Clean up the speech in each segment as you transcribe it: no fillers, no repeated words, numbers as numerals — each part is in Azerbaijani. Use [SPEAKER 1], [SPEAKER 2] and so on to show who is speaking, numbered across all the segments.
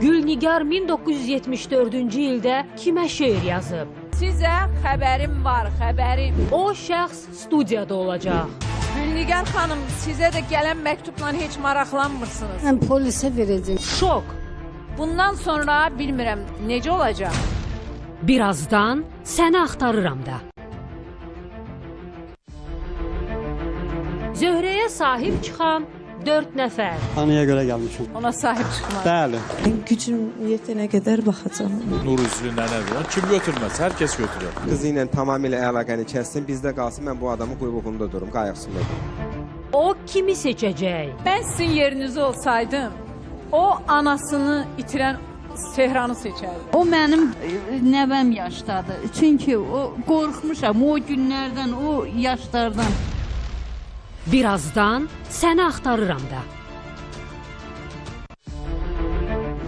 [SPEAKER 1] Gülnigar 1974-cü ildə kimə şeir yazıb?
[SPEAKER 2] Sizə xəbərim var, xəbərim.
[SPEAKER 1] O şəxs studiyada olacaq.
[SPEAKER 2] Gülnigar xanım, sizə də gələn məktubla heç maraqlanmırsınız.
[SPEAKER 3] Mən polisə verəcəm.
[SPEAKER 1] Şok.
[SPEAKER 2] Bundan sonra bilmirəm necə olacaq.
[SPEAKER 1] Birazdan səni axtarıram da. Zöhrəyə sahib çıxan 4 nəfər.
[SPEAKER 4] Anaya görə gəlmişəm.
[SPEAKER 2] Ona sahib çıxmaq.
[SPEAKER 4] Bəli.
[SPEAKER 5] Gücüm yetənə qədər baxacağam.
[SPEAKER 6] Nur üzlü nənə var. Kim götürməz? Hər kəs götürər.
[SPEAKER 7] Qızı ilə tamamilə əlaqəni kəssin, bizdə qalsın, mən bu adamın quyruğunda durum, qayğısında durum.
[SPEAKER 1] O kimi seçəcək?
[SPEAKER 2] Mən sizin yerinizdə olsaydım, o anasını itirən Sehranı seçərdim.
[SPEAKER 3] O mənim nəvəm yaşdadır. Çünki o qorxmuşam o günlərdən, o yaşlardan.
[SPEAKER 1] Birazdan səni axtarıram da.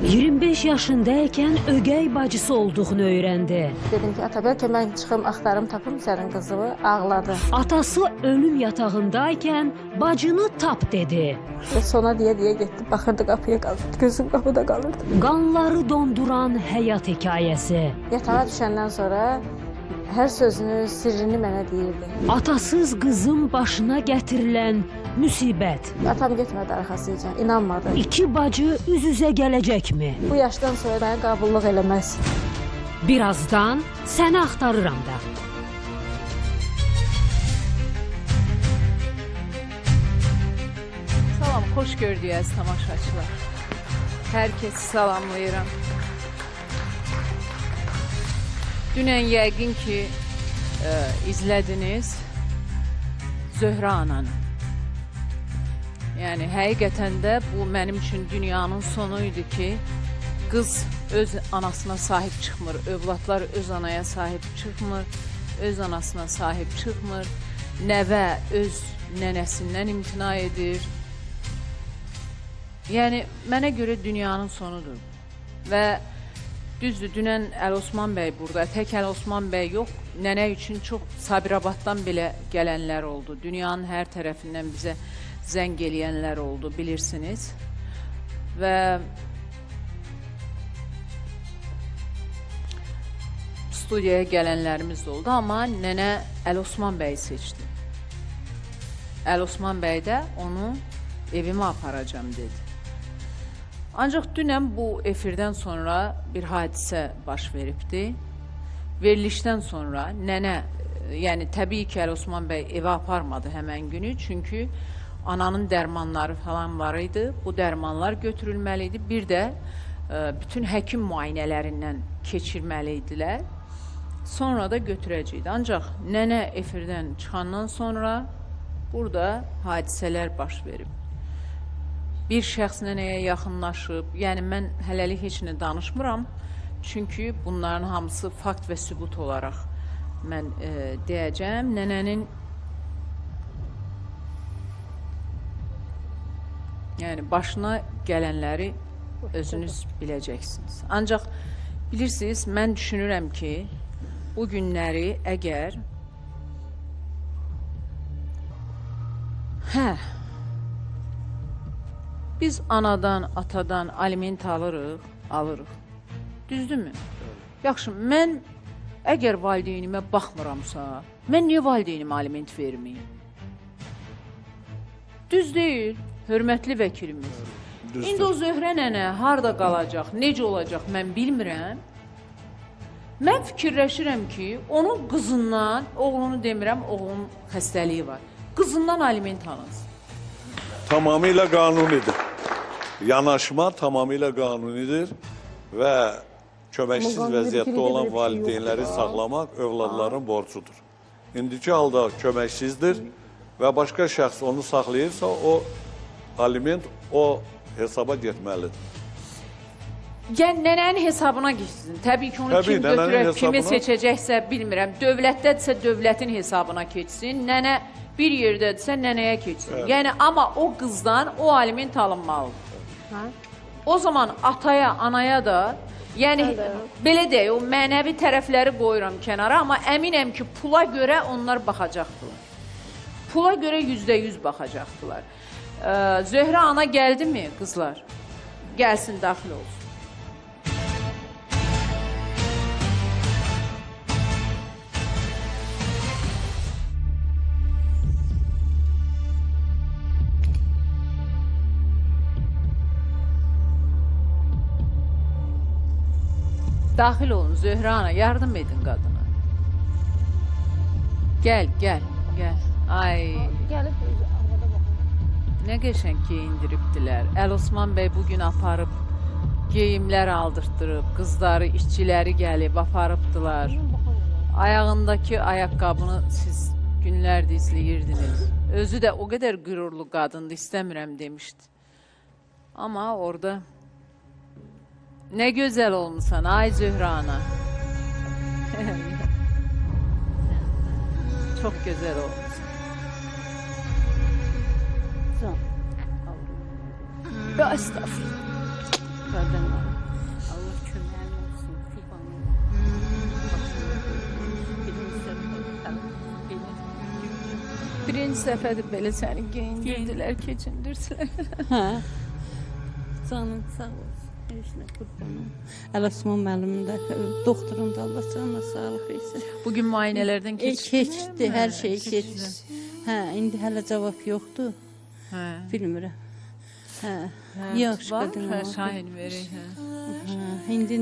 [SPEAKER 1] 25 yaşındaykən ögey bacısı olduğunu öyrəndi.
[SPEAKER 8] Dedim ki, ata, bəlkə mən çıxım, axtarım, tapım sənin qızını. Ağladı.
[SPEAKER 1] Atası ölüm yatağındaykən bacını tap dedi.
[SPEAKER 8] Və sona deyə-deyə getdi, baxırdı qapıya qalırdı. Gözüm qapıda qalırdı.
[SPEAKER 1] Qanları donduran həyat hekayəsi.
[SPEAKER 8] Yatağa düşəndən sonra hər sözünü, sirrini mənə deyirdi.
[SPEAKER 1] Atasız qızın başına gətirilən müsibət.
[SPEAKER 8] Atam getmədi arxasıca, inanmadı.
[SPEAKER 1] İki bacı üz-üzə gələcəkmi?
[SPEAKER 8] Bu yaşdan sonra mənə qabullıq eləməz.
[SPEAKER 1] Birazdan səni axtarıram da.
[SPEAKER 2] Salam, xoş gördük əziz tamaşaçılar. Hər kəsi salamlayıram. Dünən yəqin ki, izlədiniz Zöhrə ananı. Yəni, həqiqətən də bu mənim üçün dünyanın sonu idi ki, qız öz anasına sahib çıxmır, övladlar öz anaya sahib çıxmır, öz anasına sahib çıxmır, nəvə öz nənəsindən imtina edir. Yəni, mənə görə dünyanın sonudur. Və düzdür, dünən Əlosman bəy burada, tək Əlosman bəy yox, nənə üçün çox Sabirabaddan belə gələnlər oldu. Dünyanın hər tərəfindən bizə zəng eləyənlər oldu, bilirsiniz. Və studiyaya gələnlərimiz də oldu, amma nənə Əlosman bəyi seçdi. Əlosman bəy də onu evimə aparacam dedi. Ancaq dünən bu efirdən sonra bir hadisə baş veribdi. Verilişdən sonra nənə, yəni təbii ki, Əlosman bəy evə aparmadı həmən günü, çünki ananın dərmanları falan var idi. Bu dərmanlar götürülməli idi. Bir də bütün həkim müayinələrindən keçirməli idilər. Sonra da götürəcəkdi. Ancaq nənə efirdən çıxandan sonra burada hadisələr baş verib. Bir şəxs nənəyə yaxınlaşıb, yəni mən hələlik heç nə danışmıram, çünki bunların hamısı fakt və sübut olaraq mən deyəcəm. Nənənin yəni başına gələnləri özünüz biləcəksiniz. Ancaq bilirsiniz, mən düşünürəm ki, bu günləri əgər biz anadan, atadan aliment alırıq. Düzdürmü? Yaxşı, mən əgər valideynimə baxmıramsa, mən niyə valideynimə aliment verməyim? Düz deyil, hörmətli vəkilimiz.
[SPEAKER 6] Düzdür.
[SPEAKER 2] İndi o Zöhrə nənə harda qalacaq, necə olacaq, mən bilmirəm. Mən fikirləşirəm ki, onun qızından, oğlunu demirəm, oğlunun xəstəliyi var. Qızından aliment alınsın.
[SPEAKER 9] Tamamilə qanunidir. Yanaşma tamamilə qanunidir və köməksiz vəziyyətdə olan valideynləri saxlamaq övladların borcudur. İndiki halda köməksizdir və başqa şəxs onu saxlayırsa, o aliment o hesaba getməlidir.
[SPEAKER 2] Yəni nənənin hesabına getsin. Təbii ki, onu
[SPEAKER 9] Təbii,
[SPEAKER 2] kim
[SPEAKER 9] nənənin
[SPEAKER 2] götürər, kimi
[SPEAKER 9] hesabına.
[SPEAKER 2] seçəcəksə bilmirəm. Dövlətdədirsə dövlətin hesabına keçsin. Nənə bir yerdədirsə nənəyə keçsin.
[SPEAKER 9] Evet.
[SPEAKER 2] Yəni amma o qızdan o aliment alınmalıdır. O zaman ataya, anaya da, yəni belə deyək, o mənəvi tərəfləri qoyuram kənara, amma əminəm ki, pula görə onlar baxacaqdılar. Pula görə 100% baxacaqdılar. Zöhrə ana gəldimi qızlar? Gəlsin, daxil olsun. Daxil olun Zöhrə ana, yardım edin qadına. Gəl, gəl, gəl. Ay.
[SPEAKER 8] Gəlib arvada baxın.
[SPEAKER 2] Nə qəşəng geyindiribdilər. Əlosman bəy bu gün aparıb geyimlər aldırtdırıb, qızları, işçiləri gəlib aparıbdılar. Ayağındakı ayaqqabını siz günlərdir izləyirdiniz. Özü də o qədər qürurlu qadındı, istəmirəm demişdi. Amma orada nə gözəl olmusan, ay Zöhrə ana. Çox gözəl olmusan.
[SPEAKER 3] Can.
[SPEAKER 2] Ya estağfurullah.
[SPEAKER 3] Qadın. Allah köməyin olsun. Qurban olum.
[SPEAKER 2] Birinci səfərdir belə səni geyindirdilər, keçindirdilər.
[SPEAKER 3] Hə. Canın sağ olsun. Heç nə qurban olum. Əlosman müəllimin də, doktorun da Allah canına sağlıq versin.
[SPEAKER 2] Bugün müayinələrdən keçdilər
[SPEAKER 3] Keçdi,
[SPEAKER 2] mi?
[SPEAKER 3] hər şey keçdi. Hə, indi hələ cavab yoxdur.
[SPEAKER 2] Hə.
[SPEAKER 3] Bilmirəm. Hə.
[SPEAKER 2] Hə,
[SPEAKER 3] Yaxşı
[SPEAKER 2] var,
[SPEAKER 3] qadın.
[SPEAKER 2] Hə,
[SPEAKER 3] oldu.
[SPEAKER 2] Şahin verir. Hə.
[SPEAKER 3] Hə, indi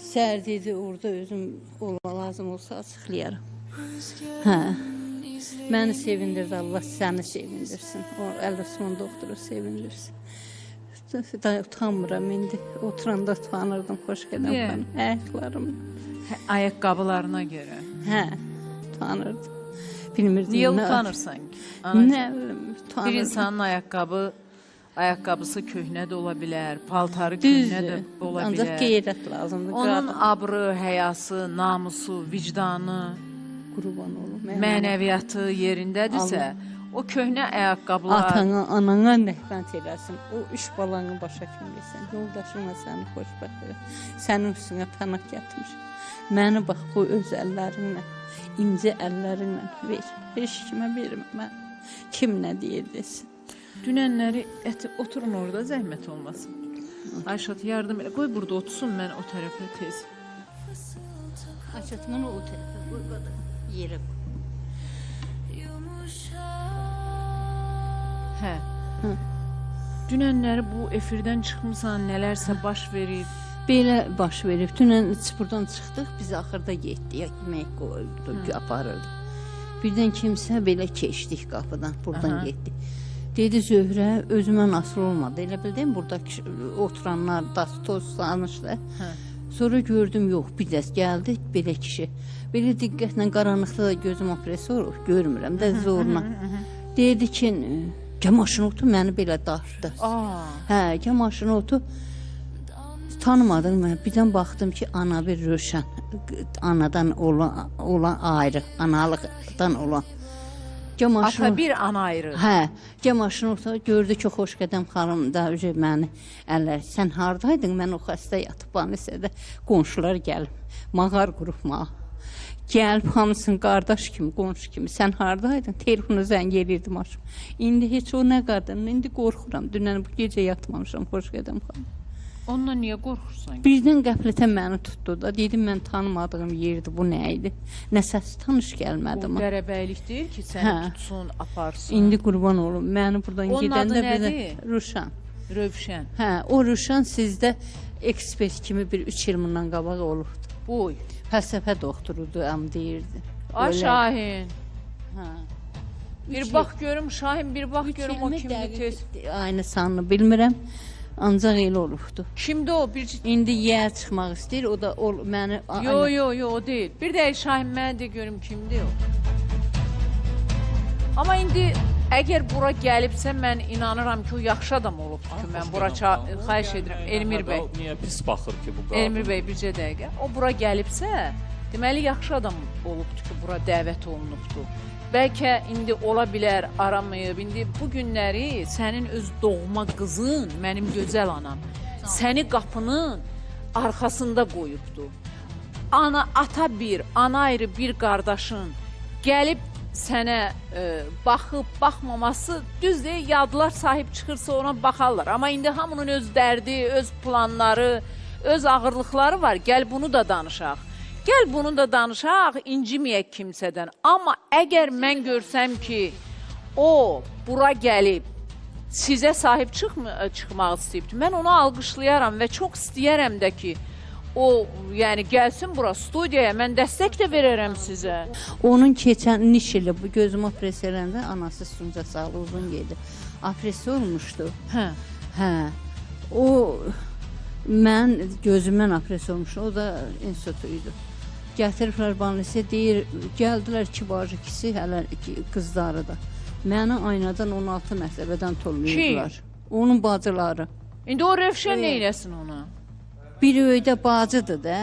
[SPEAKER 3] səhər dedi orada özüm ola lazım olsa açıqlayaram. Hə. Məni sevindirdi, Allah səni sevindirsin. O Əlosman doktoru sevindirsin. Da utanmıram indi. Oturanda utanırdım, xoş qədəm
[SPEAKER 2] Niyə?
[SPEAKER 3] xanım. Ayaqlarım.
[SPEAKER 2] Hə, ayaqqabılarına görə.
[SPEAKER 3] Hə, utanırdım. Bilmirdim.
[SPEAKER 2] Niyə utanırsan ki? Anacığım?
[SPEAKER 3] Nə bilim, utanırdım.
[SPEAKER 2] Bir insanın ayaqqabısı köhnə də ola bilər, paltarı köhnə də
[SPEAKER 3] Düzdür.
[SPEAKER 2] ola
[SPEAKER 3] Ancaq
[SPEAKER 2] bilər.
[SPEAKER 3] qeyrət lazımdır.
[SPEAKER 2] Onun
[SPEAKER 3] Qadın.
[SPEAKER 2] abrı, həyası, namusu, vicdanı,
[SPEAKER 3] Qurban olum.
[SPEAKER 2] mənəviyyatı yerindədirsə, o köhnə ayaqqabılar,
[SPEAKER 3] Atana, anana rəhmət eləsin. O üç balanı başa kim versin. Yoldaşınla səni xoşbəxt eləsin. Sənin üstünə pənah gətirmiş. Məni bax bu öz əllərinlə, incə əllərinlə ver. Heç kimə vermə mən. Kim nə deyir desin.
[SPEAKER 2] Dünənləri oturun orada, zəhmət olmasın. Ayşat yardım elə. Qoy burada otursun, mən o tərəfə tez.
[SPEAKER 3] Ayşat bunu o tərəfə qoy, qadın. Yerə qoy.
[SPEAKER 2] Hə. Dünənləri bu efirdən çıxmısan, nələrsə baş verib.
[SPEAKER 3] Belə baş verib. Dünən buradan çıxdıq, biz axırda getdik, yemək qoyduq, aparırdıq. Birdən kimsə belə keçdik qapıdan, buradan getdik. Dedi Zöhrə, özümə nasıl olmadı. Elə bildim, burada oturanlar da toz danışdı. Sonra gördüm, yox, bir dəst gəldi belə kişi. Belə diqqətlə qaranlıqda da gözüm opresor, görmürəm də zorla. Dedi ki, gəl maşını otur, məni belə dartdı. Hə, gəl maşını otur. Tanımadım mən. Birdən baxdım ki, ana bir Rövşən, anadan olan ayrı, analıqdan olan. Gəl maşını...
[SPEAKER 2] Ata bir, ana ayrı.
[SPEAKER 3] Hə, gəl maşını otur, gördü ki, Xoşqədəm xanım da məni əllər. Sən hardaydın? Mən o xəstə yatıb banisədə qonşular gəlib, mağar qurub mağa. Gəlib hamısını qardaş kimi, qonşu kimi. Sən hardaydın? Telefonu zəng elirdi maşın. İndi heç o nə qadın, indi qorxuram. Dünən bu gecə yatmamışam Xoşqədəm xanım.
[SPEAKER 2] Ondan niyə qorxursan ki?
[SPEAKER 3] Birdən qəflətən məni tutdu da. Dedim, mən tanımadığım yerdir, bu nə idi? Nə səs tanış gəlmədi
[SPEAKER 2] Bu
[SPEAKER 3] mənə.
[SPEAKER 2] qərəbəylik deyil ki, səni
[SPEAKER 3] Hə.
[SPEAKER 2] tutsun, aparsın.
[SPEAKER 3] İndi qurban olum, məni buradan
[SPEAKER 2] Onun
[SPEAKER 3] gedəndə
[SPEAKER 2] adı
[SPEAKER 3] belə
[SPEAKER 2] nədir?
[SPEAKER 3] Ruşan.
[SPEAKER 2] Rövşən.
[SPEAKER 3] Hə, o Ruşan sizdə ekspert kimi bir 3 il bundan qabaq olubdu.
[SPEAKER 2] Buy.
[SPEAKER 3] Fəlsəfə doktorudur, am deyirdi.
[SPEAKER 2] Ay
[SPEAKER 3] Elə.
[SPEAKER 2] Şahin.
[SPEAKER 3] Hə.
[SPEAKER 2] Bir bax görüm Şahin, bir bax görüm o kimdir tez.
[SPEAKER 3] Aynı sanını bilmirəm. Ancaq elə olubdu.
[SPEAKER 2] Kimdir o? Bir
[SPEAKER 3] İndi yer çıxmaq istəyir, o da o məni
[SPEAKER 2] Yo yo yo o deyil. Bir dəqiqə Şahin mənə de görüm kimdir o. Amma indi əgər bura gəlibsə mən inanıram ki, o yaxşı adam olubdu ki, mən bura xahiş edirəm Elmir bəy.
[SPEAKER 6] Niyə pis baxır ki bu qadın?
[SPEAKER 2] Elmir bəy bircə dəqiqə. O bura gəlibsə, deməli yaxşı adam olubdu ki, bura dəvət olunubdu. Bəlkə indi ola bilər aramayıb. İndi bu günləri sənin öz doğma qızın, mənim gözəl anam, səni qapının arxasında qoyubdu. Ana, ata bir, ana ayrı bir qardaşın gəlib sənə baxıb baxmaması düz deyil, yadlar sahib çıxırsa ona baxarlar. Amma indi hamının öz dərdi, öz planları, öz ağırlıqları var. Gəl bunu da danışaq. Gəl bunu da danışaq, inciməyək kimsədən. Amma əgər mən görsəm ki, o bura gəlib sizə sahib çıxmaq istəyibdir, mən onu alqışlayaram və çox istəyərəm də ki, O, yəni gəlsin bura studiyaya, mən dəstək də verərəm sizə.
[SPEAKER 3] Onun keçən niş ili bu gözümə operasiya eləndə anası sunca sağlı uzun yedi. Operasiya olmuşdu.
[SPEAKER 2] Hə.
[SPEAKER 3] Hə. O mən gözümdən operasiya olmuşdu. O da institutu idi. Gətiriblər banlisiyə, deyir, gəldilər iki bacı ikisi, hələ iki qızları da. Məni aynadan 16 mərtəbədən tullayırdılar. Onun bacıları.
[SPEAKER 2] İndi o Rövşən neynəsin ona?
[SPEAKER 3] Biri öydə bacıdır da.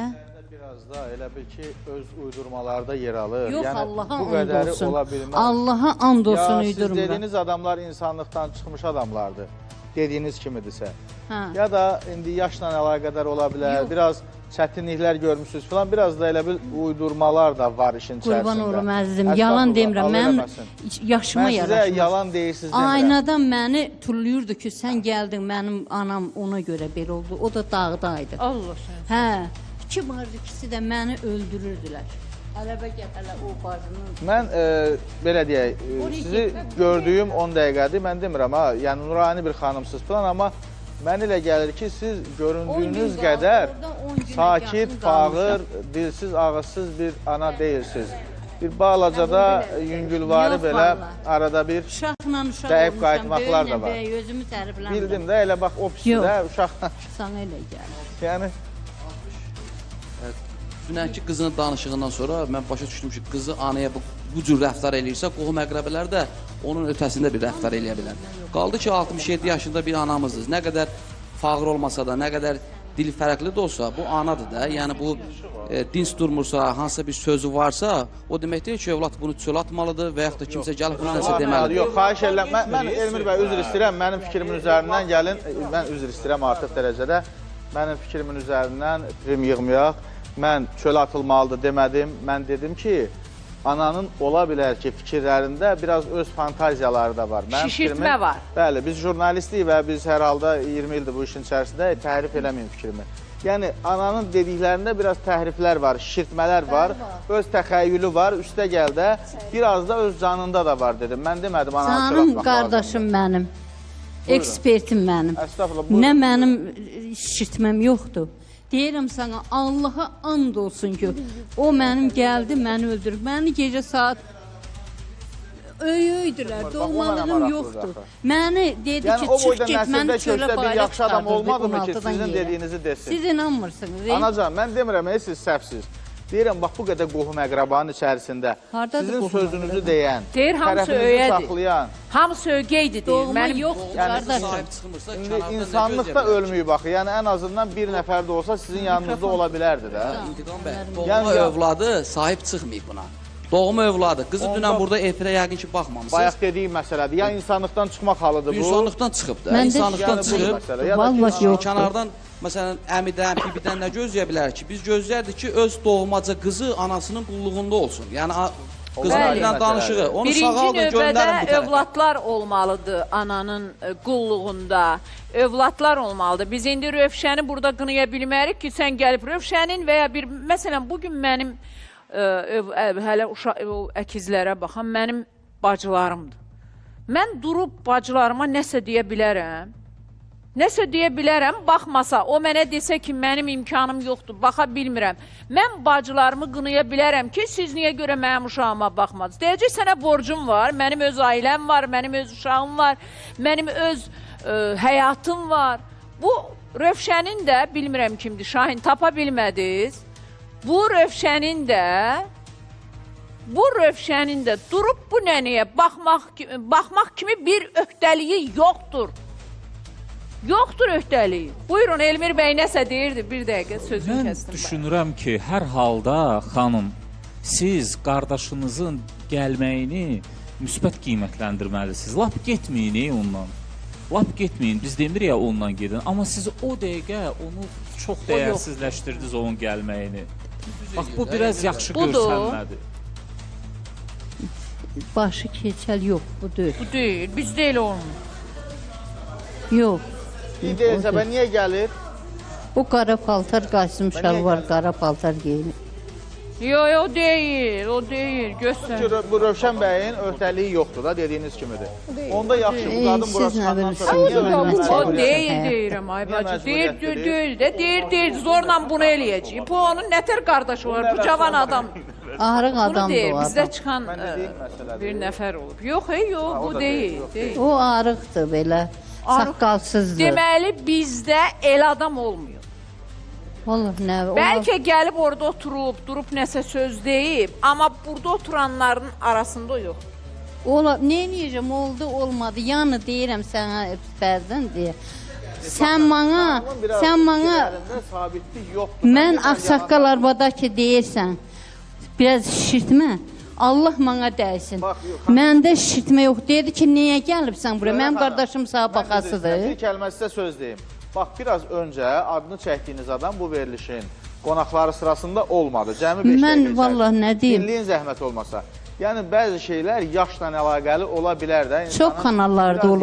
[SPEAKER 4] Biraz da elə bil ki, öz uydurmalarda yer alır.
[SPEAKER 3] Yox,
[SPEAKER 4] yəni,
[SPEAKER 3] Allaha
[SPEAKER 4] bu
[SPEAKER 3] and
[SPEAKER 4] qədəri
[SPEAKER 3] olsun.
[SPEAKER 4] ola bilməz.
[SPEAKER 3] Allaha and olsun,
[SPEAKER 4] ya, siz
[SPEAKER 3] uydurmuram.
[SPEAKER 4] dediyiniz adamlar insanlıqdan çıxmış adamlardır. Dediyiniz kimidirsə.
[SPEAKER 3] Hə.
[SPEAKER 4] Ya da indi yaşla əlaqədar ola bilər,
[SPEAKER 3] Yox.
[SPEAKER 4] biraz çətinliklər görmüsünüz falan, biraz da elə bil uydurmalar da var işin içərisində.
[SPEAKER 3] Qurban olum əzizim, yalan
[SPEAKER 4] Əstəğfurullah,
[SPEAKER 3] demirəm.
[SPEAKER 4] Allah
[SPEAKER 3] Mənim
[SPEAKER 4] eləməsin.
[SPEAKER 3] yaşıma
[SPEAKER 4] Mən sizə
[SPEAKER 3] yaraşmaz.
[SPEAKER 4] yalan deyirsiniz demirəm.
[SPEAKER 3] Aynadan məni tulluyurdu ki, sən gəldin, mənim anam ona görə belə oldu. O da dağdaydı.
[SPEAKER 2] Allah sən.
[SPEAKER 3] Hə, iki bacı ikisi də məni öldürürdülər. Ələbə gəl, hələ o bacının.
[SPEAKER 4] Mən belə deyək, sizi gördüyüm 10 dəqiqədir, mən demirəm ha, yəni nurani bir xanımsınız falan, amma mən elə gəlir ki, siz göründüyünüz qədər sakit, fağır, dilsiz, ağızsız bir ana deyilsiniz. Bir balacada yüngülvari belə arada bir
[SPEAKER 3] Uşaqla uşaq
[SPEAKER 4] dəyib
[SPEAKER 3] olmuşam,
[SPEAKER 4] qayıtmaqlar da var.
[SPEAKER 3] Böyük, özümü tərifləmirəm.
[SPEAKER 4] Bildim də, elə bax o pisdir də, uşaqla.
[SPEAKER 3] Sana elə gəlir.
[SPEAKER 4] Yəni...
[SPEAKER 10] Dünənki qızının danışığından sonra mən başa düşdüm ki, qızı anaya bu cür rəftar eləyirsə, qohum-əqrəbələr də onun ötəsində bir rəftar eləyə bilər. Qaldı ki, 67 yaşında bir anamızdır. Nə qədər fağır olmasa da, nə qədər dil fərqli də olsa, bu anadır da. Yəni bu dinc durmursa, hansısa bir sözü varsa, o demək deyil ki, övlad bunu çölə atmalıdır və yaxud da kimsə gəlib buna nəsə deməlidir.
[SPEAKER 4] Yox, xahiş edirəm. Mən Elmir bəy, üzr istəyirəm. Mənim fikrimin üzərindən gəlin. Mən üzr istəyirəm artıq dərəcədə. Mənim fikrimin üzərindən prim yığmayaq. Mən çölə atılmalıdır demədim. Mən dedim ki, ananın ola bilər ki, fikirlərində biraz öz fantaziyaları da var. Mənim
[SPEAKER 2] Şişirtmə
[SPEAKER 4] fikrimin,
[SPEAKER 2] var.
[SPEAKER 4] Bəli, biz jurnalistiyik və biz hər halda 20 ildir bu işin içərisində təhrif eləməyin fikrimi. Yəni, ananın dediklərində biraz təhriflər var, şişirtmələr var, öz təxəyyülü var, üstə gəl də, biraz da öz canında da var dedim. Mən demədim ananı çölə
[SPEAKER 3] Canım
[SPEAKER 4] atmaq
[SPEAKER 3] qardaşım mənim, ekspertim mənim.
[SPEAKER 4] Əstəğfurullah, buyurun.
[SPEAKER 3] Nə mənim şişirtməm yoxdur. Deyirəm sana, Allaha and olsun ki, o mənim gəldi, məni öldürüb. Məni gecə saat öyüydülər, doğmalığım yoxdur. Məni dedi
[SPEAKER 4] Yəni,
[SPEAKER 3] ki,
[SPEAKER 4] o
[SPEAKER 3] çıx
[SPEAKER 4] boyda
[SPEAKER 3] get, məni
[SPEAKER 4] nəsildə
[SPEAKER 3] çölə
[SPEAKER 4] kökdə bir
[SPEAKER 3] bayıra
[SPEAKER 4] yaxşı adam
[SPEAKER 3] çıxardırdı
[SPEAKER 4] olmadı mı ki,
[SPEAKER 3] 16-dan
[SPEAKER 4] sizin
[SPEAKER 3] yerə.
[SPEAKER 4] dediyinizi desin?
[SPEAKER 3] Siz inanmırsınız.
[SPEAKER 4] Anacan, mən demirəm, siz səhvsiz. Deyirəm, bax bu qədər qohum-əqrabanın içərisində
[SPEAKER 3] Hardadır
[SPEAKER 4] sizin
[SPEAKER 3] qohum
[SPEAKER 4] sözünüzü deyən,
[SPEAKER 2] Deyir, hamısı
[SPEAKER 4] tərəfinizi
[SPEAKER 2] öyədir.
[SPEAKER 4] saxlayan.
[SPEAKER 2] Hamısı ögeydi deyir.
[SPEAKER 3] Doğma
[SPEAKER 2] Mənim
[SPEAKER 3] yoxdur,
[SPEAKER 4] Yəni,
[SPEAKER 3] qardaşım.
[SPEAKER 4] İndi insanlıq da ölməyib axı. Yəni ən azından bir nəfər də olsa sizin yanınızda ola bilərdi də.
[SPEAKER 10] İntiqam bəy, doğma övladı sahib çıxmayıb buna. Doğma övladı. Qızı dünən burada efirə yəqin ki, baxmamısınız.
[SPEAKER 4] Bayaq dediyim məsələdir. Ya insanlıqdan çıxmaq halıdır bu.
[SPEAKER 10] İnsanlıqdan çıxıb da.
[SPEAKER 3] Məndə-
[SPEAKER 10] İnsanlıqdan
[SPEAKER 4] Yəni bu
[SPEAKER 10] çıxıb.
[SPEAKER 4] məsələ. Ya da ki,
[SPEAKER 3] Vallahi yoxdur.
[SPEAKER 10] Kənardan məsələn əmidən, bibidən nə gözləyə bilər ki? Biz gözlərdik ki, öz doğmaca qızı anasının qulluğunda olsun. Yəni qızın
[SPEAKER 2] Bəli.
[SPEAKER 10] ilə danışığı. Onu
[SPEAKER 2] Birinci
[SPEAKER 10] sağaldın,
[SPEAKER 2] növbədə
[SPEAKER 10] göndərin bu tərəfə.
[SPEAKER 2] övladlar olmalıdır ananın qulluğunda. Övladlar olmalıdır. Biz indi Rövşəni burada qınaya bilmərik ki, sən gəlib Rövşənin və ya bir məsələn bugün mənim hələ əkizlərə baxan mənim bacılarımdır. Mən durub bacılarıma nəsə deyə bilərəm. Nəsə deyə bilərəm, baxmasa, o mənə desə ki, mənim imkanım yoxdur, baxa bilmirəm. Mən bacılarımı qınaya bilərəm ki, siz niyə görə mənim uşağıma baxmadınız? Deyəcək, sənə borcum var, mənim öz ailəm var, mənim öz uşağım var, mənim öz həyatım var. Bu Rövşənin də, bilmirəm kimdir, Şahin, tapa bilmədiniz. Bu Rövşənin də, durub bu nənəyə baxmaq kimi bir öhdəliyi yoxdur. Yoxdur öhdəliyi. Buyurun, Elmir bəy nəsə deyirdi. Bir dəqiqə sözünü
[SPEAKER 6] Mən
[SPEAKER 2] kəsdim.
[SPEAKER 6] düşünürəm ki, hər halda xanım, siz qardaşınızın gəlməyini müsbət qiymətləndirməlisiniz. Lap getməyin ondan. Lap getməyin. Biz demirik ya ondan gedin. Amma siz o dəqiqə onu çox dəyərsizləşdirdiniz onun gəlməyini. Bax, bu biraz yaxşı görsənmədi.
[SPEAKER 3] Başı keçəl yox, bu deyil.
[SPEAKER 2] Bu deyil, biz deyil onun.
[SPEAKER 3] Yox.
[SPEAKER 4] İyi deyilsə, bə niyə gəlir?
[SPEAKER 3] O qara paltar, Qasım şalvar, qara paltar geyinir.
[SPEAKER 2] Yo, yo, deyil, o deyil, göstər.
[SPEAKER 4] Ki, bu Rövşən bəyin öhdəliyi yoxdur da, dediyiniz kimidir. Onda yaxşı, bu qadın bura
[SPEAKER 3] Siz nə
[SPEAKER 4] çıxandan
[SPEAKER 3] bilirsiniz?
[SPEAKER 4] sonra niyə
[SPEAKER 2] O
[SPEAKER 4] məcburiyyət
[SPEAKER 2] deyil deyirəm ay
[SPEAKER 4] Niyə
[SPEAKER 2] bacı. Deyir,
[SPEAKER 4] məcburiyyət
[SPEAKER 2] deyil,
[SPEAKER 4] verir?
[SPEAKER 2] deyil də, deyir, deyil. Zorla bunu eləyəcək. Bu onun nətər qardaşı olar, bu cavan adam.
[SPEAKER 3] Arıq
[SPEAKER 2] Bunu
[SPEAKER 3] adamdır
[SPEAKER 2] deyir,
[SPEAKER 3] o
[SPEAKER 2] bizdə
[SPEAKER 3] adam.
[SPEAKER 2] çıxan
[SPEAKER 4] Mən dediyim məsələdir.
[SPEAKER 2] bir nəfər olub. Yox, ey, yox,
[SPEAKER 4] o
[SPEAKER 2] bu
[SPEAKER 4] da deyil,
[SPEAKER 2] deyil,
[SPEAKER 4] yox,
[SPEAKER 2] deyil.
[SPEAKER 3] O arıqdır belə, saqqalsızdır.
[SPEAKER 2] Deməli, bizdə el adam olmuyor.
[SPEAKER 3] Vallahi nə, o-
[SPEAKER 2] Bəlkə gəlib orada oturub, durub nəsə söz deyib, amma burada oturanların arasında o yox.
[SPEAKER 3] Ola, nə eləyəcəm? Oldu, olmadı. Yəni deyirəm sənə bəzən deyə. Sən mənə,
[SPEAKER 4] Xanımın biraz
[SPEAKER 3] sən mənə
[SPEAKER 4] fikirlərində sabitlik yoxdur.
[SPEAKER 3] mən
[SPEAKER 4] Biraz
[SPEAKER 3] ağsaqqal arvada ki deyirsən, biraz şişirtmə. Allah mənə dəysin.
[SPEAKER 4] Bax, yox, xanım.
[SPEAKER 3] Məndə şişirtmə yox. Dedi ki, niyə gəlibsən bura?
[SPEAKER 4] Zöhrə
[SPEAKER 3] Mənim
[SPEAKER 4] xanım,
[SPEAKER 3] qardaşım sağ
[SPEAKER 4] mən üzr
[SPEAKER 3] baxasıdır.
[SPEAKER 4] istəyirəm, Bir kəlmə sizə söz deyim. Bax, biraz öncə adını çəkdiyiniz adam bu verilişin qonaqları sırasında olmadı. Cəmi 5
[SPEAKER 3] Mən
[SPEAKER 4] dəqiqə
[SPEAKER 3] vallah nə deyim?
[SPEAKER 4] Dinləyin zəhmət olmasa. Yəni, bəzi şeylər yaşla əlaqəli ola bilər də.
[SPEAKER 3] Çox
[SPEAKER 4] İnsanın
[SPEAKER 3] kanallarda
[SPEAKER 4] biraz
[SPEAKER 3] olub,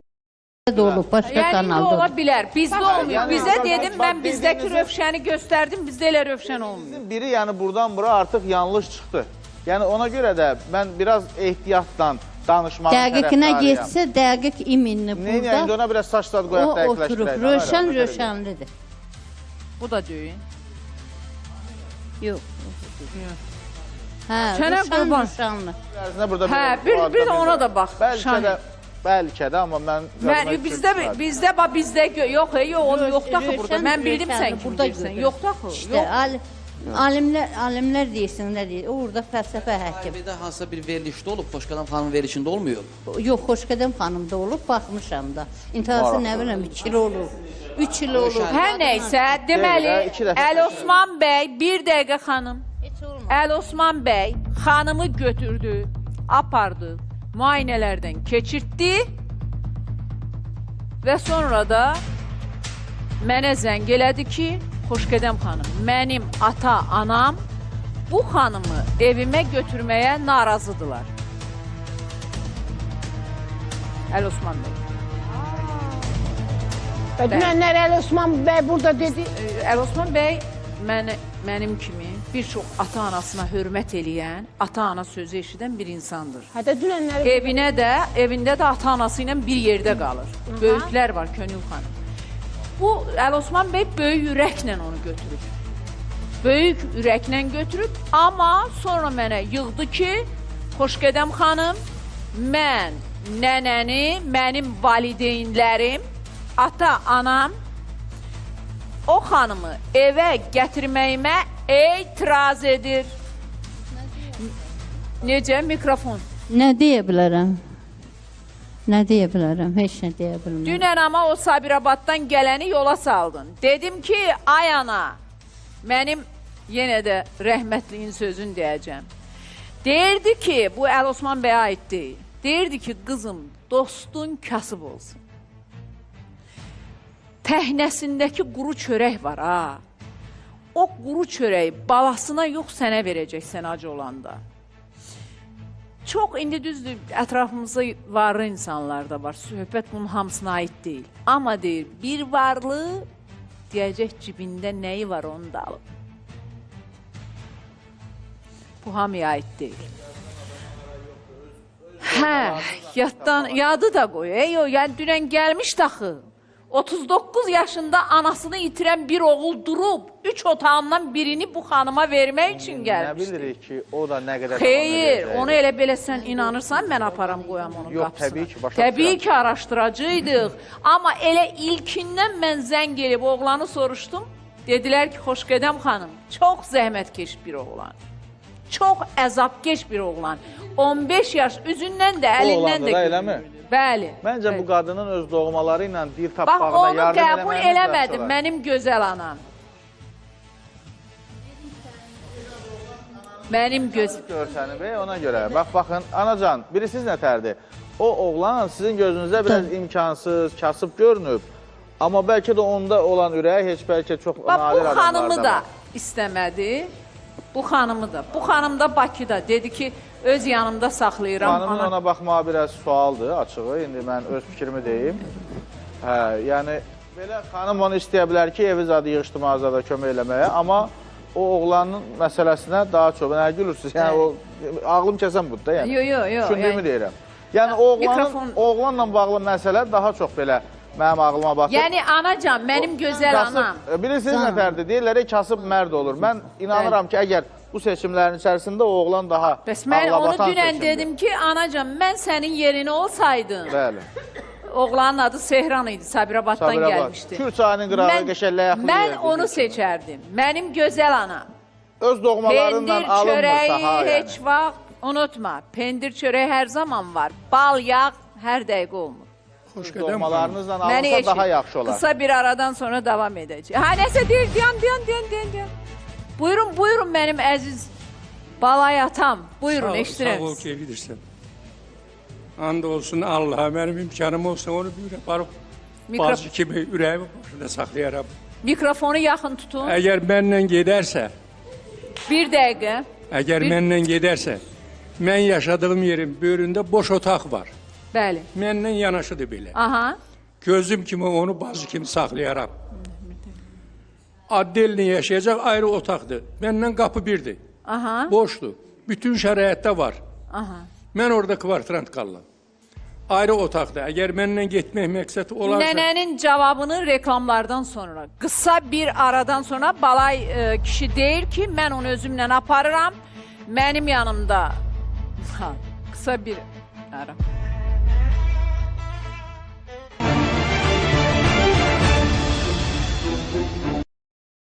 [SPEAKER 3] da olub, başqa
[SPEAKER 2] Yəni indi
[SPEAKER 3] kanalda
[SPEAKER 2] ola
[SPEAKER 3] olub.
[SPEAKER 2] bilər. Bizdə olmuyor.
[SPEAKER 4] yəni
[SPEAKER 2] Bizə
[SPEAKER 4] bax,
[SPEAKER 2] dedim,
[SPEAKER 4] bax,
[SPEAKER 2] mən bizdəki
[SPEAKER 4] dediyinizin-
[SPEAKER 2] Rövşəni göstərdim, bizdə elə Rövşən olmuyor.
[SPEAKER 4] Biri yəni buradan bura artıq yanlış çıxdı. Yəni ona görə də mən biraz ehtiyatla danışmağın
[SPEAKER 3] Dəqiqinə
[SPEAKER 4] tərəfdarıyam.
[SPEAKER 3] getsə, dəqiq iminli
[SPEAKER 4] Neynəyək, indi
[SPEAKER 3] burada.
[SPEAKER 4] ona biraz saç zad
[SPEAKER 3] O
[SPEAKER 4] qoyaq
[SPEAKER 3] oturub,
[SPEAKER 4] dəqiqləşdirək.
[SPEAKER 3] Rövşən Rövşənlidir.
[SPEAKER 2] Bu da deyil.
[SPEAKER 3] Yox. Hə,
[SPEAKER 2] Sənə
[SPEAKER 3] Rövşən
[SPEAKER 2] qurban.
[SPEAKER 3] Rövşənli.
[SPEAKER 4] Burada
[SPEAKER 2] Hə, bir də ona da bax,
[SPEAKER 4] Bəlkə
[SPEAKER 2] Şahin.
[SPEAKER 4] də, bəlkə də, amma mən...
[SPEAKER 2] Mən bizdə bizdə bax bizdə yox, yox, onun yoxdur axı burada.
[SPEAKER 3] Rövşən
[SPEAKER 2] Mən bildim sən
[SPEAKER 3] Rövşənli,
[SPEAKER 2] kim
[SPEAKER 3] burada
[SPEAKER 2] deyirsən.
[SPEAKER 3] görürəm.
[SPEAKER 2] Yoxdur axı.
[SPEAKER 3] İşte
[SPEAKER 2] Yox.
[SPEAKER 3] alimlər alimlər deyirsin nə deyir? O orada fəlsəfə həkim.
[SPEAKER 10] Müsahibədə hansısa bir verilişdə olub, Xoşqədəm xanımın verilişində olmayıb.
[SPEAKER 3] Yox, Xoşqədəm xanım da olub, baxmışam da. İntihası nə biləm 2 il olub, 3 il olub.
[SPEAKER 2] Hər nəysə, deməli,
[SPEAKER 4] Deyil, iki dəfə
[SPEAKER 2] Əl Osman bəy, bir dəqiqə xanım.
[SPEAKER 3] Heç olmaz.
[SPEAKER 2] Əl Osman bəy xanımı götürdü, apardı, müayinələrdən keçirtdi və sonra da mənə zəng elədi ki, Xoşqədəm xanım, mənim ata, anam bu xanımı evimə götürməyə narazıdırlar. Əl Osman bəy.
[SPEAKER 11] Və dünənlər Əli Osman bəy burada dedi.
[SPEAKER 2] Əl Osman bəy mənim kimi bir çox ata-anasına hörmət eləyən, ata-ana sözü eşidən bir insandır.
[SPEAKER 11] Hətta dünənləri
[SPEAKER 2] Evinə də, evində də ata-anası ilə bir yerdə qalır. Böyüklər var, Könül xanım. Bu Əl Osman bəy böyük ürəklə onu götürüb. Böyük ürəklə götürüb, amma sonra mənə yığdı ki, Xoşqədəm xanım, mən nənəni, mənim valideynlərim, ata, anam o xanımı evə gətirməyimə etiraz edir. Necə? Mikrofon.
[SPEAKER 3] Nə deyə bilərəm? Nə deyə bilərəm? Heç nə deyə bilmərəm.
[SPEAKER 2] Dünən amma o Sabirabaddan gələni yola saldın. Dedim ki, ay ana, mənim yenə də rəhmətliyin sözünü deyəcəm. Deyirdi ki, bu Əl Osman bəyə aid deyil. Deyirdi ki, qızım, dostun kasıb olsun. Təhnəsindəki quru çörək var ha. O quru çörəyi balasına yox sənə verəcək sən acı olanda. Çox indi düzdür, ətrafımızda varlı insanlar da var. Söhbət bunun hamısına aid deyil. Amma deyir, bir varlı deyəcək cibində nəyi var onu da alıb. Bu hamıya aid deyil. Hə, yadı da qoy. Yox, yəni dünən gəlmişdi axı. 39 yaşında anasını itirən bir oğul durub, 3 otağından birini bu xanıma vermək üçün
[SPEAKER 4] Nə
[SPEAKER 2] gəlmişdi.
[SPEAKER 4] bilirik ki, o da nə qədər
[SPEAKER 2] Xeyr, onu elə belə sən inanırsan, mən aparam qoyam onun
[SPEAKER 4] Yox,
[SPEAKER 2] qapısına.
[SPEAKER 4] təbii ki, başa
[SPEAKER 2] Təbii
[SPEAKER 4] düşürəm.
[SPEAKER 2] ki, araşdıracaqdıq. Amma elə ilkindən mən zəng elib oğlanı soruşdum. Dedilər ki, Xoşqədəm xanım, çox zəhmətkeş bir oğlan. Çox əzabkeş bir oğlan. 15 yaş üzündən də, əlindən
[SPEAKER 4] oğlandı
[SPEAKER 2] də.
[SPEAKER 4] da, eləmi?
[SPEAKER 2] Bəli.
[SPEAKER 4] Məncə bu qadının öz doğmaları ilə dil
[SPEAKER 2] Bax,
[SPEAKER 4] tapmağına
[SPEAKER 2] onu
[SPEAKER 4] yardım
[SPEAKER 2] qəbul
[SPEAKER 4] eləməyimiz
[SPEAKER 2] eləmədim, mənim gözəl anam. Mənim göz...
[SPEAKER 4] Görsəni bəy, ona görə. Bax, baxın, anacan, bilirsiniz nətərdir? O oğlan sizin gözünüzdə biraz imkansız, kasıb görünüb. Amma bəlkə də onda olan ürəyi heç bəlkə çox
[SPEAKER 2] Bax,
[SPEAKER 4] nadir
[SPEAKER 2] bu xanımı
[SPEAKER 4] adamlarda
[SPEAKER 2] da
[SPEAKER 4] var.
[SPEAKER 2] istəmədi. Bu xanımı da. Bu xanım da Bakıda. Dedi ki, öz yanımda saxlayıram.
[SPEAKER 4] Xanımın ona baxmağa biraz sualdır, açığı. İndi mən öz fikrimi deyim. Hə, yəni, belə xanım onu istəyə bilər ki, evi zadı yığışdırmağa zada kömək eləməyə, amma o oğlanın məsələsinə daha çox, nə gülürsünüz? Yəni o ağlım kəsən budur da yəni.
[SPEAKER 2] Yo, yo, yo.
[SPEAKER 4] Düşündüyümü deyirəm. Yəni oğlanın, oğlanla bağlı məsələ daha çox belə mənim ağlıma batır.
[SPEAKER 2] Yəni anacan, mənim gözəl anam.
[SPEAKER 4] Bilirsiniz nətərdir? Deyirlər, kasıb mərd olur. Mən inanıram ki, əgər bu seçimlərin içərisində o oğlan daha ağlabatan
[SPEAKER 2] Bəs mən onu dünən dedim ki, anacan, mən sənin yerinə olsaydım.
[SPEAKER 4] Bəli.
[SPEAKER 2] Oğlanın adı Sehran idi, Sabirabaddan gəlmişdi.
[SPEAKER 4] Kür çayının qırağı qəşəng ləyaqlı.
[SPEAKER 2] Mən onu seçərdim. Mənim gözəl anam.
[SPEAKER 4] Öz doğmalarından alınmırsa ha.
[SPEAKER 2] Pendir çörəyi heç vaxt unutma. Pendir çörəyi hər zaman var. Bal, yağ hər dəqiqə olmur.
[SPEAKER 4] Doğmalarınızla alınsa daha yaxşı olar.
[SPEAKER 2] Qısa bir aradan sonra davam edəcək. Ha, nəsə deyir, dayan. Buyurun, buyurun mənim əziz balay atam. Buyurun, eşidirəm.
[SPEAKER 12] Sağ ol ki, bilirsən. And olsun Allah'a, mənim imkanım olsa onu bir aparıb bazı kimi ürəyimi başında saxlayaram.
[SPEAKER 2] Mikrofonu yaxın tutun.
[SPEAKER 12] Əgər mənlə gedərsə...
[SPEAKER 2] Bir dəqiqə.
[SPEAKER 12] Əgər mənlə gedərsə, mən yaşadığım yerin böyründə boş otaq var.
[SPEAKER 2] Bəli.
[SPEAKER 12] Mənlə yanaşıdır belə.
[SPEAKER 2] Aha.
[SPEAKER 12] Gözüm kimi onu bazı kimi saxlayaram. Addelini yaşayacaq ayrı otaqdır. Məndən qapı birdir.
[SPEAKER 2] Aha.
[SPEAKER 12] Boşdur. Bütün şəraitdə var.
[SPEAKER 2] Aha.
[SPEAKER 12] Mən orada kvartirant qalıram. Ayrı otaqda. Əgər mənlə getmək məqsədi olarsa...
[SPEAKER 2] Nənənin cavabını reklamlardan sonra, qısa bir aradan sonra Balay kişi deyir ki, mən onu özümlə aparıram. Mənim yanımda... Ha, qısa bir ara.